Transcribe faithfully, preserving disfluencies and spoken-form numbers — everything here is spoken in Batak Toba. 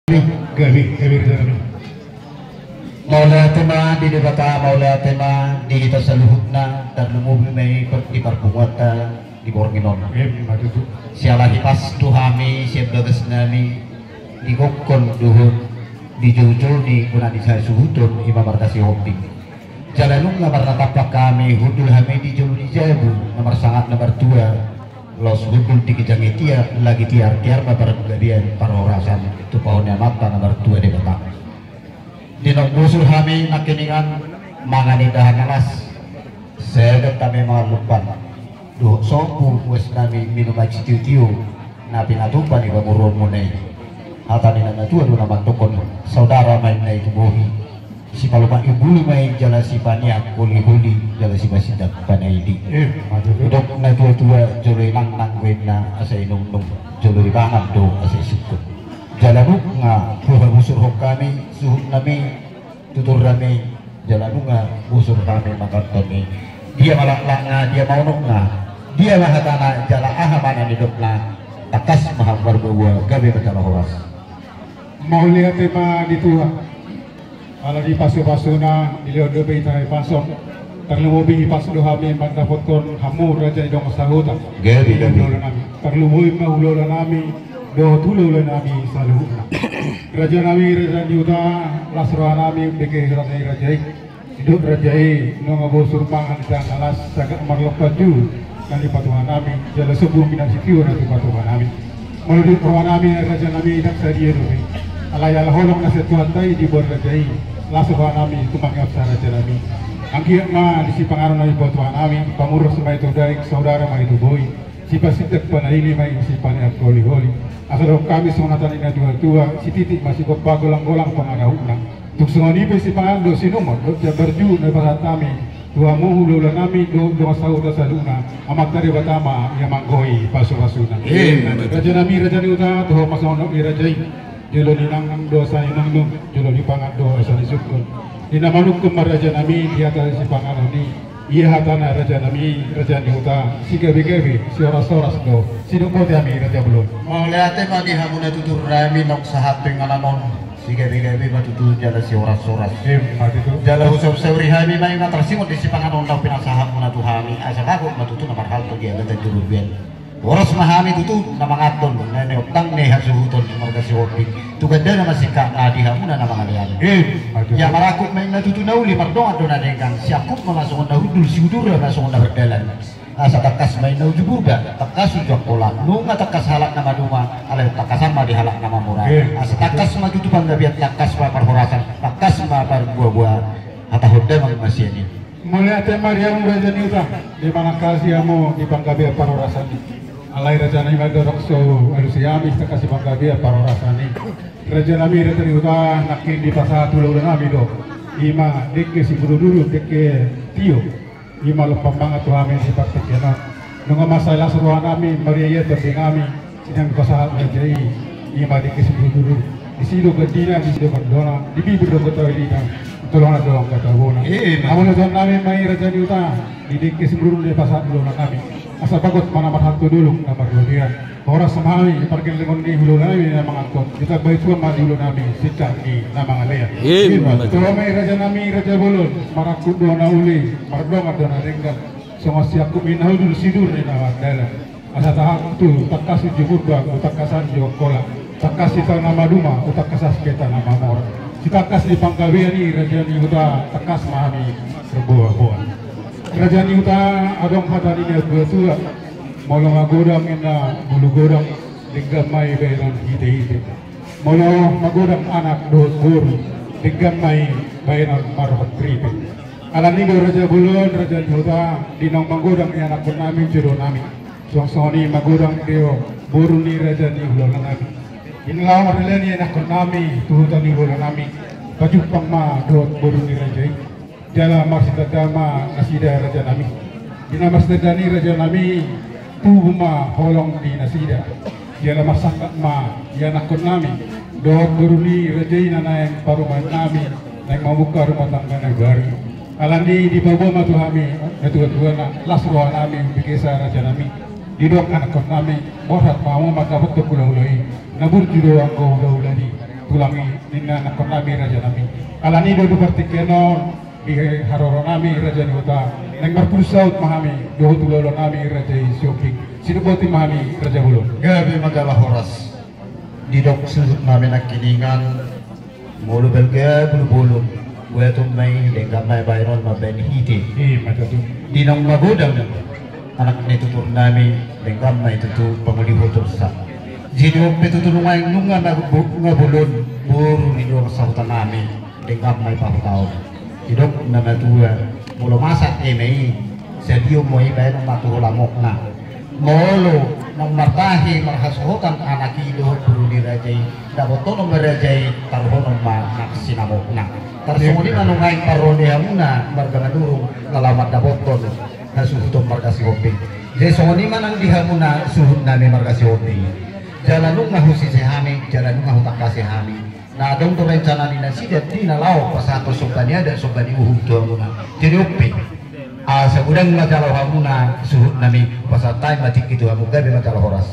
Gabe, gabe, gabe. Mauliate ma di Debata, mauliate ma di hita saluhutna, tarlumobi ma i di parpunguanta di borngin on. Siala hipas do hami sian bagas nami di gokhon dohot di joujou ni bona ni hasuhuton, ima marga Sihombing. Jala nunga marnatampak hami, hundul hami di jolo ni jabu na marsangap na martua, laos hundul di ginjang ni tiar, lagi tiar-tiar ma pargabean parhorasan, tumpahon ni Amanta na martua Debata. Di naung bosur hami nangkiningan mangan indahan alas, sagat hami mangan lumpan. Dohot sombu uas nami minum aek sitiotio na pinatupa ni pamoruonmuna i. Hata ni na matua do na mandokkon, saudara ma inna i tu bohi, sipalomak ni umbuli ma i jala sipaniak holiholi jala sipasindak panaili. Didok na tuatua, jolo inangnang do inna asa inungnung, jolo dipangan do asa isungkun. Jala nunga huhabusurhon hami suhut nami, tutur nami, jala nunga bosur hami manganhon i. Dia ma laklakna, dia ma unokna, dia ma hatana, jala aha ma na nidokna, tangkas ma hamu marboaboa, gabe ma jala horas. Mauliate ma di Tuhan. Ala ni pasupasuna dilehon dope hita hipason. Tarlumobi hipas do hami mandapothon hamu raja ni dongan sahuta. Gabe, gabe. Tarlumobi ma hulahula nami dohot hulahula nami saluhutna. Raja nami, raja ni huta, las roha nami umbege hata ni raja i. Didok raja i, nunga bosur mangan indahan alas, sagat marlompan julu na nipatupa nami, jala sombu minum sitio na nipatupa nami. Molo didok roha nami, raja nami, ndang sadia dope. Alai ala holong na sian Tuhanta i diboan raja i, las roha nami tumangihon raja nami. Anggiat ma di sipanganon na nipatupa nami, panguros ma i tu daing, saudara ma i tu bohi, sipasindak panaili ma i, sipaniak holiholi. Asa dohot hami songon hata ni na tuatua, sititik ma sigompa, golanggolang pangarahutna. Tung songon i pe sipanganon dohot sinuman dohot jambar julu na dipasahat hami tu hamu hulahula nami dohot dongan sahuta saluhutna, Amanta Debata ma ia manggohi pasupasuna. Raja nami, raja ni huta, toho ma songon nidok ni raja i. Jolo ninangnang do asa ninungnung, jolo dipangan do asa nisungkun. Di na manungkun ma raja nami di hata ni sipanganon i. Ia hatana raja nami, raja ni huta, sigabegabe, sihorashoras do, sidok boti hami raja bolon. Mauliate ma di hamu na tutur nami, naung sahat pe inganan on, sigabegabe ma tutu jala sihorashoras. Jala husaursauri hami ma i na tarsingot di sipanganon naung pinasahatmuna tu hami, asa bagot ma tutu na marhalto di agatan juru bian. Horas ma hami tutu na manganhon na niontang ni hasuhuton ni marga Sihombing. Tu gandana ma singkatna di hamuna na mangalean. Ia marangkup ma inna tutu na uli, mardongan do na denggan, siangkup ma songon na hundul, siudur ma songon na mardalan. Asa tangkas ma inna uju Purba, tangkas uju Angkola, nunga tangkas halak na maduma, alai tangkasan ma di halak na mamora. Asa tangkas ma tutu panggabean, tangkas ma parhorasan, tangkas ma parboaboa. Hata hondang ma sian i. Mauliate ma di hamu raja ni huta, di manangkasi hamu di panggabean parhorasan i. Alai raja nami, mandok so alusi hami tangkasi panggabean parhorasan i. Raja nami, raja ni huta, nangkin dipasahat hulahula nami do, ima dengke simbuludulu, dengke tio. Ima lompan mangan tu hami di partingkian on. Nunga mansai las roha nami, marria-ria tondi nami, sian na dipasahat raja i. Ima dengke simbuludulu. Disi do gandina, disi do gandona, di bibir do angka tailina, di tolonan do angka tabona. Hamu na tuan nami ma i raja ni huta, di dengke simbuludulu na dipasahat hulahula nami. Asa bagot ma na marhalto, dolok na marlobian. Horas ma hami pargellengon ni hulahula nami na manganhon, ditambai Tuhan ma di hulahula nami singkat ni na mangalean. Toho ma i raja nami, raja bolon, marangkup do na uli, mardongan do na denggan. Songon siangkup ni na hundul, siudur ni na mardalan. Asa tahat tu tangkas uju Purba, tu tangkasan uju Angkola. Tangkas hita na maduma, tu tangkasan hita na mamora. Sitangkas ni panggabean i raja ni huta, tangkas ma hami marboaboa. Raja ni huta, adong hata ni na tuatua. Molo magodang inna bulu godang, denggan ma i bahenon hitehite. Molo magodang anak dohot boru, denggan ma i bahenon marhot ripe. Alani do raja bolon, raja ni huta, di naung magodang ianakhon nami, jodoh nami. Songon i magodang do boru ni raja ni hulahula nami. Di na laho mardalan ianakhon nami tu huta ni hulahula nami, pajumpang ma dohot boru ni raja i. Jala marsitanda ma nasida raja nami. Di na marsitanda ni raja nami, tubu ma holong di nasida. Jala marsangkap ma ianakhon nami dohot boru ni raja i na naeng parumaen nami, naeng mambuka rumah tangga na baru. Alani dipaboa ma tu hami natuatuana, las roha nami umbegesa raja nami. Didok anakhon nami, borhat ma hamu mandapothon hulahula i, na burju do anggo hulahula i. Ulangi ninna anakkon nami raja nami. Alani do di partingkian on di haroro nami raja ni huta. Naeng marpudun saut ma hami dohot ulaon nami raja i Sihombing. Sidok boti ma hami raja bolon. Gabe ma jala horas. Didok suhut nami nangkiningan. Molo balga bulu bolon. Buaton ma i denggan ma i baenon mambaen hite. Ima tutu. Di naung magodang anak ni tutur nami denggan ma i tutu pangoli hotorsa. Jadi on pe tutu nunga nunga na nunga bolon boru ni dongan sahuta nami denggan ma i pahutaon. Didok na matua molo masa eme i sadia ma i baenon ma tu holamokna. Molo naung martahi marhasuhuton anak i dohot boru ni raja i dapotonon ma raja i taruhonon ma nang sinamotna. Tarsongon i ma nunga i parro ni hamuna marga Manurung na laho mandapothon hasuhuton marga Sihombing. Jadi songon i ma nang di hamuna suhut nami marga Sihombing. Jala nunga husise hami jala nunga hutangkasi hami. Na adong do rencana ni nasida di na laho pasahathon somba ni adat somba ni uhum tu hamuna. Jadi on pe asa godang ma jala hamuna suhut nami pasahat hami ma tingki tu hamu gabe ma jala horas.